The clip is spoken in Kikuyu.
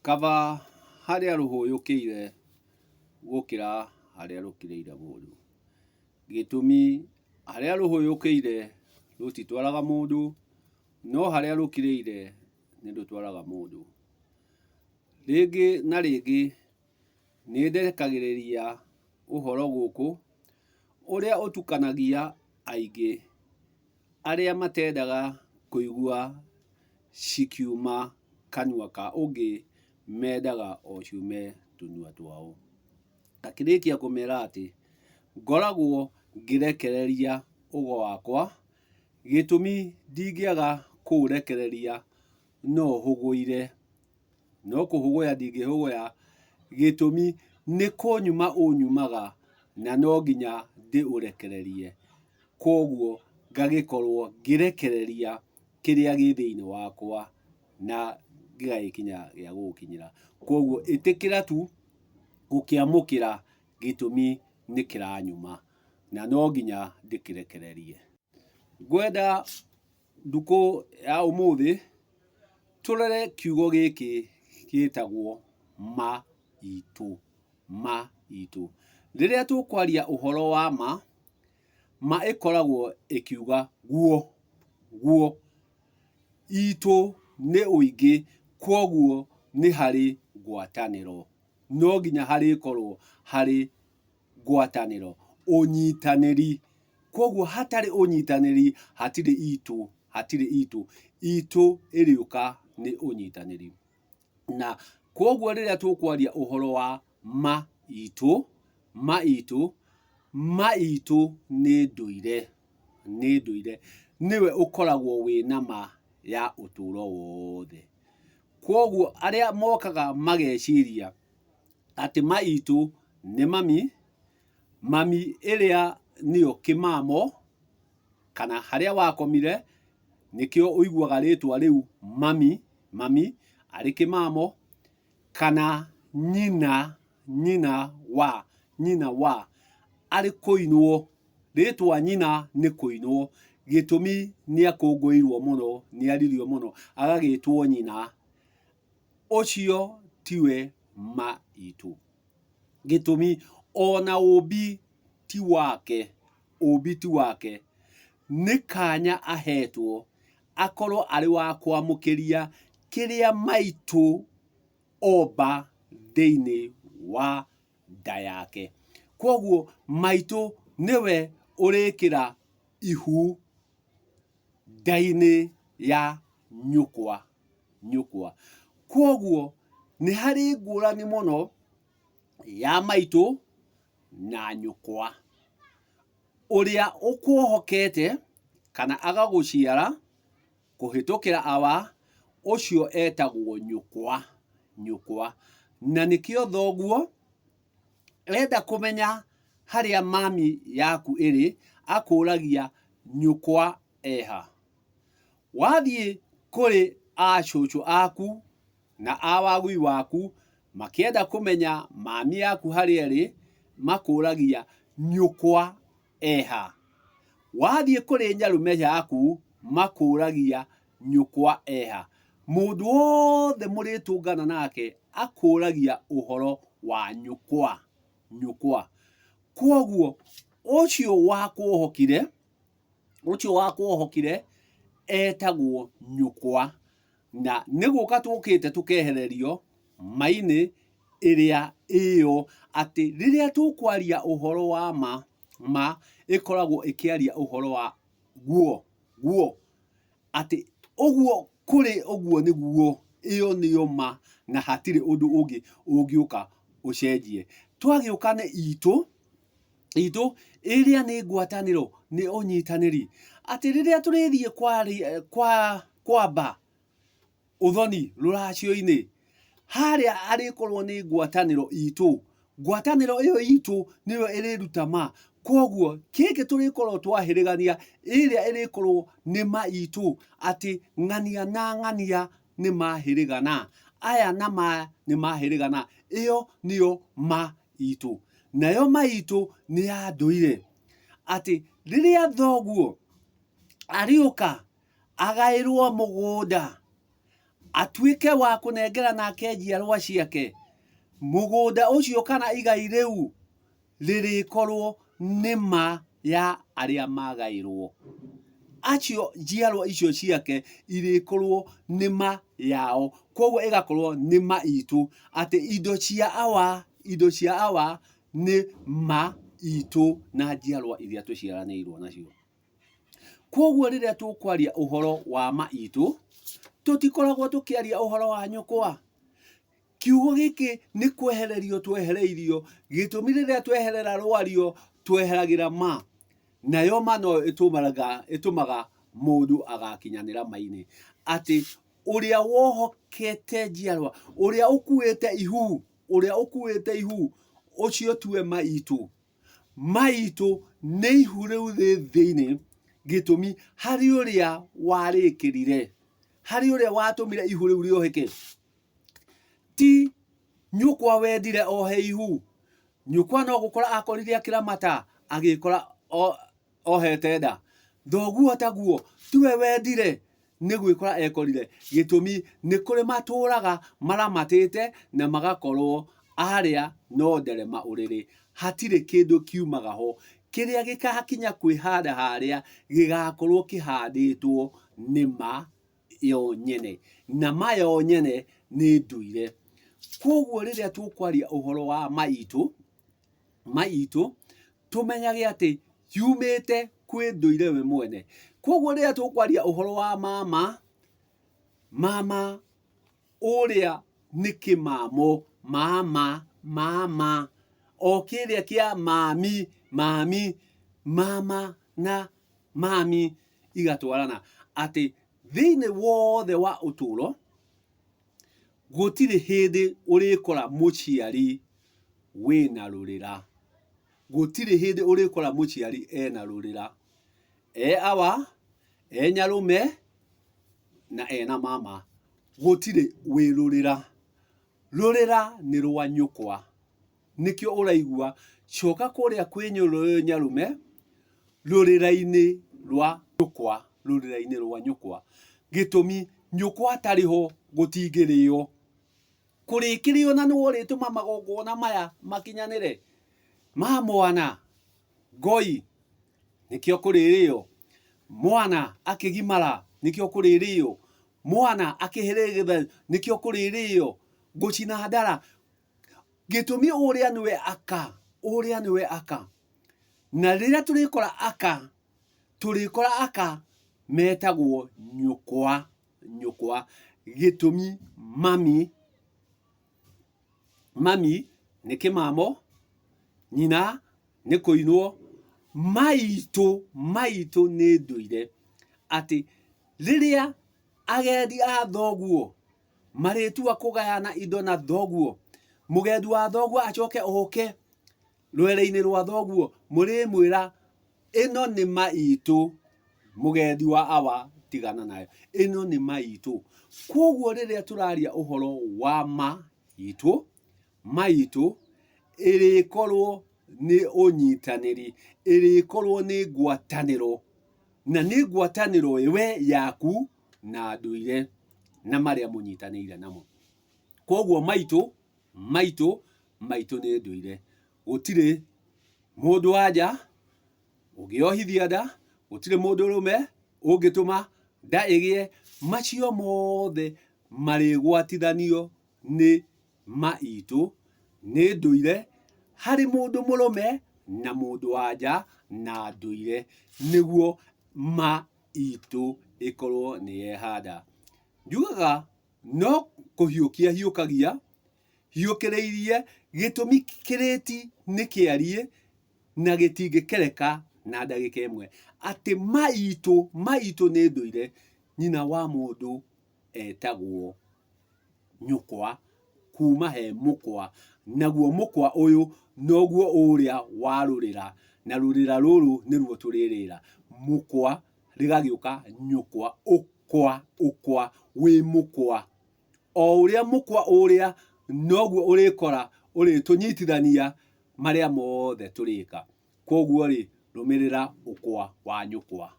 Kaba harĩa rũhũyũkĩire gũkĩra harĩa rũkirĩire mũndũ. Gĩtũmi harĩa rũhũyũkĩire rũtitwaraga mũndũ, no harĩa rũkirĩire nĩ rũtwaraga mũndũ. Rĩngĩ na rĩngĩ nĩ ndekagĩrĩria ũhoro gũkũ, ũrĩa ũtukanagia aingĩ arĩa matendaga kũigua cikiuma kanua ka ũngĩ, mendaga o ciume tũnua twao. Ngakĩrĩkia kũmera atĩ, ngoragwo ngĩrekereria ũgo wakwa, gĩtũmi ndingĩaga kũũrekereria no hũgũire. No kũhũgũya ndingĩhũgũya, gĩtũmi nĩ kũnyuma ũnyumaga na no nginya ndĩũrekererie. Kwoguo ngagĩkorwo ngĩrekereria kĩrĩa gĩ thĩinĩ wakwa na gĩgagĩkinya gĩa gũgũkinyĩra. Kwoguo ĩtĩkĩra tu gũkĩamũkĩra gĩtũmi nĩ kĩranyuma na no nginya ndĩkĩrekererie. Ngwenda ndukũ ya ũmũthĩ tũrore kiugo gĩkĩ gĩtagwo ma itũ, ma itũ. Rĩrĩa tũkwaria ũhoro wa ma, ma ĩkoragwo ĩkiuga guo, guo. Itũ nĩ ũingĩ kwoguo nĩ harĩ ngwatanĩro. No nginya harĩkorwo harĩ ngwatanĩro, ũnyitanĩri. Kwoguo hatarĩ ũnyitanĩri hatirĩ itũ, hatirĩ itũ. Itũ ĩrĩũka nĩ ũnyitanĩri. Na kwoguo rĩrĩa tũkwaria ũhoro wa ma itũ, ma itũ, ma itũ nĩ ndũire, nĩ ndũire. Nĩwe ũkoragwo wĩna ma ya ũtũro wothe. Kwoguo arĩa mokaga mageciria atĩ ma itũ nĩ mami, mami ĩrĩa nĩyo kĩmamo, kana harĩa wakomire, nĩkĩo ũiguaga rĩtwa rĩu mami, mami arĩ kĩmamo, kana nyina, nyina wa, nyina wa, arĩ kũinwo, rĩtwa nyina nĩ kũinwo, gĩtũmi nĩ akũngũĩirwo mũno, nĩ aririo mũno, agagĩtwo nyina. Ũcio tiwe ma itũ. Gĩtũmi ona ũmbi ti wake, ũmbi ti wake, nĩ kanya ahetwo akorwo arĩ wa kwamũkĩria kĩrĩa maitũ omba thĩinĩ wa nda yake. Kwoguo maitũ nĩwe ũrĩkĩra ihu nda-inĩ ya nyũkwa. Nyũkwa. Kwoguo nĩ harĩ ngũrani mũno ya maitũ na nyũkwa. Ũrĩa ũkwohokete kana agagũciara kũhĩtũkĩra awa, ũcio etagwo nyũkwa, nyũkwa. Na nĩkĩo thoguo enda kũmenya harĩa mami yaku ĩrĩ, akũragia nyũkwa eha. Wathiĩ kũrĩ a cũcũ aku na a wagui waku makĩenda kũmenya mami yaku harĩa ĩrĩ, makũragia nyũkwa eha. Wathiĩ kũrĩ nyarũme yaku makũragia nyũkwa eha. Mũndũ wothe mũrĩtũngana nake akũragia ũhoro wa nyũkwa, nyũkwa. Kwoguo ũcio wakwohokire, ũcio wakwohokire etagwo nyũkwa. Na nĩ gũka tũkĩte tũkehererio ma-inĩ ĩrĩa ĩyo atĩ rĩrĩa tũkwaria ũhoro wa ma, ma ĩkoragwo ĩkĩaria ũhoro wa guo, guo, atĩ ũguo kũrĩ ũguo nĩguo, ĩyo nĩyo ma na hatirĩ ũndũ ũngĩ ũngĩũka ũcenjie. Twagĩũka nĩ itũ, itũ ĩrĩa nĩ ngwatanĩro, nĩ ũnyitanĩri, atĩ rĩrĩa tũrĩthiĩ kwamba ũthoni rũracio-inĩ, harĩa arĩkorwo nĩ ngwatanĩro itũ, ngwatanĩro ĩyo itũ nĩyo ĩrĩruta ma, kwoguo gĩkĩ tũrĩkorwo twahĩrĩgania, ĩrĩa ĩrĩkorwo nĩ ma itũ, atĩ ng'ania na ng'ania nĩ mahĩrĩgana, aya na maya nĩ mahĩrĩgana, ĩyo nĩyo ma itũ. Nayo ma itũ nĩ ya ndũire, atĩ rĩrĩa thoguo arĩũka agaĩrwo mũgũnda, Atuĩke wa kũnengera nake njiarwa ciake mũgũnda ũcio kana igai rĩu rĩrĩkorwo nĩ ma ya arĩa magaĩrwo. Acio njiarwa icio ciake irĩkorwo nĩ ma yao. Koguo ĩgakorwo nĩ ma itũ atĩ indo cia awa, indo cia awa nĩ ma itũ na njiarwa iria tũciaranĩirwo nacio. Kwoguo rĩrĩa tũkwaria ũhoro wa ma itũ, tũtikoragwo tũkĩaria ũhoro wa nyũkwa. Kiugo gĩkĩ nĩ kwehererio twehereirio, gĩtũmi rĩrĩa tweherera rwario tweheragĩra ma, nayo ma no ĩtũmaga, ĩtũmaga mũndũ agakinyanĩra ma-inĩ. Atĩ ũrĩa wohokete njiarwa, ũrĩa ũkuĩte ihu, ũrĩa ũkuĩte ihu, ũcio tiwe ma itũ. Maitũ nĩ ihu rĩu rĩ thĩinĩ, gĩtũmi harĩ ũrĩa warĩkĩrire, harĩ ũrĩa watũmire ihu rĩu rĩoheke. Ti nyũkwa wendire ohe ihu, nyũkwa no gũkora akorire akĩramata agĩkora ohete nda. Thoguo taguo, tiwe wendire nĩ gwĩkora ekorire. Gĩtũmi nĩ kũrĩ matũraga maramatĩte na magakorwo arĩa no nderema ũrĩrĩ. Hatirĩ kĩndũ kiumaga ho. Kĩrĩa gĩgakinya kwĩhanda harĩa gĩgakorwo kĩhandĩtwo nĩ ma yo nyene. Na ma yo nyene nĩ ndũire. Kwoguo rĩrĩa tũkwaria ũhoro wa ma itũ, ma itũ, tũmenyage atĩ yumĩte kwĩ ndũire we mwene. Kwoguo rĩrĩa tũkwaria ũhoro wa mama, mama ũrĩa nĩ kĩmamo, mama, mama, o kĩrĩa kĩa mami, mami, mama na mami igatwarana. Atĩ thĩinĩ wothe wa ũtũro, gũtirĩ hĩndĩ ũrĩkora mũciari wĩna rũrĩra. Gũtirĩ hĩndĩ ũrĩkora mũciari ena rũrĩra. E awa, e nyarũme na ena mama. Gũtirĩ wĩ rũrĩra. Rũrĩra nĩ rwa nyũkwa. Nĩkĩo ũraigua coka kũrĩa kwĩ nyarũme rũrĩra-inĩ rwa nyũkwa, rũrĩra-inĩ rwa nyũkwa. Gĩtũmi nyũkwa atarĩ ho gũtingĩrĩo. Kũrĩkĩrĩo na nĩwe ũrĩtũma magongona maya makinyanĩre ma mwana ngoi nĩkĩo kũrĩrĩo, mwana akĩgimara nĩkĩo kũrĩrĩo, mwana akĩhĩrĩgĩtha nĩkĩo kũrĩrĩo, gũcina ndara. Gĩtũmi ũrĩa nĩwe aka, ũrĩa nĩwe aka. Na rĩrĩa tũrĩkora aka, tũrĩkora aka metagwo nyũkwa, nyũkwa. Gĩtũmi mami, mami nĩ kĩmamo, nyina nĩ kũinwo, maitũ, maitũ nĩ ndũire. Atĩ rĩrĩa agendi a thoguo marĩtua kũgayana indo na thoguo, mũgendi wa thoguo acoke oke rwere-inĩ rwa thoguo, mũrĩmwĩra ĩno nĩ ma itũ, mũgendi wa awa tigana nayo, ĩno nĩ ma itũ. Kwoguo rĩrĩa tũraria ũhoro wa ma itũ, ma itũ ĩrĩkorwo nĩ ũnyitanĩri, ĩrĩkorwo nĩ ngwatanĩro, na nĩ ngwatanĩro we yaku na ndũire na marĩa mũnyitanĩire namo. Kwoguo maitũ, maitũ, maitũ nĩ ndũire. Gũtirĩ mũndũ wa nja ũngĩohithia nda, gũtirĩ mũndũ ũrũme ũngĩtũma nda ĩgĩe. Macio mothe marĩgwatithanio nĩ ma itũ, nĩ ndũire harĩ mũndũ mũrũme na mũndũ wa nja na ndũire nĩguo ma itũ ĩkorwo nĩ yehanda. Njugaga no kũhiũkia hiũkagia, hiũkĩrĩirie gĩtũmi kĩrĩti nĩ kĩariĩ na gĩtingĩkereka na ndagĩka ĩmwe. Atĩ ma itũ, ma itũ nĩ ndũire, nyina wa mũndũ etagwo nyũkwa kuma he mũkwa, naguo mũkwa ũyũ noguo ũrĩa wa rũrĩra, na rũrĩra rũrũ nĩruo tũrĩrĩra. Mũkwa rĩgagĩũka nyũkwa, ũkwa, ũkwa, wĩ mũkwa. O ũrĩa mũkwa ũrĩa noguo ũrĩkora ũrĩtũnyitithania marĩa mothe tũrĩka. Kwoguo rĩ, rũmĩrĩra ũkwa wa nyũkwa.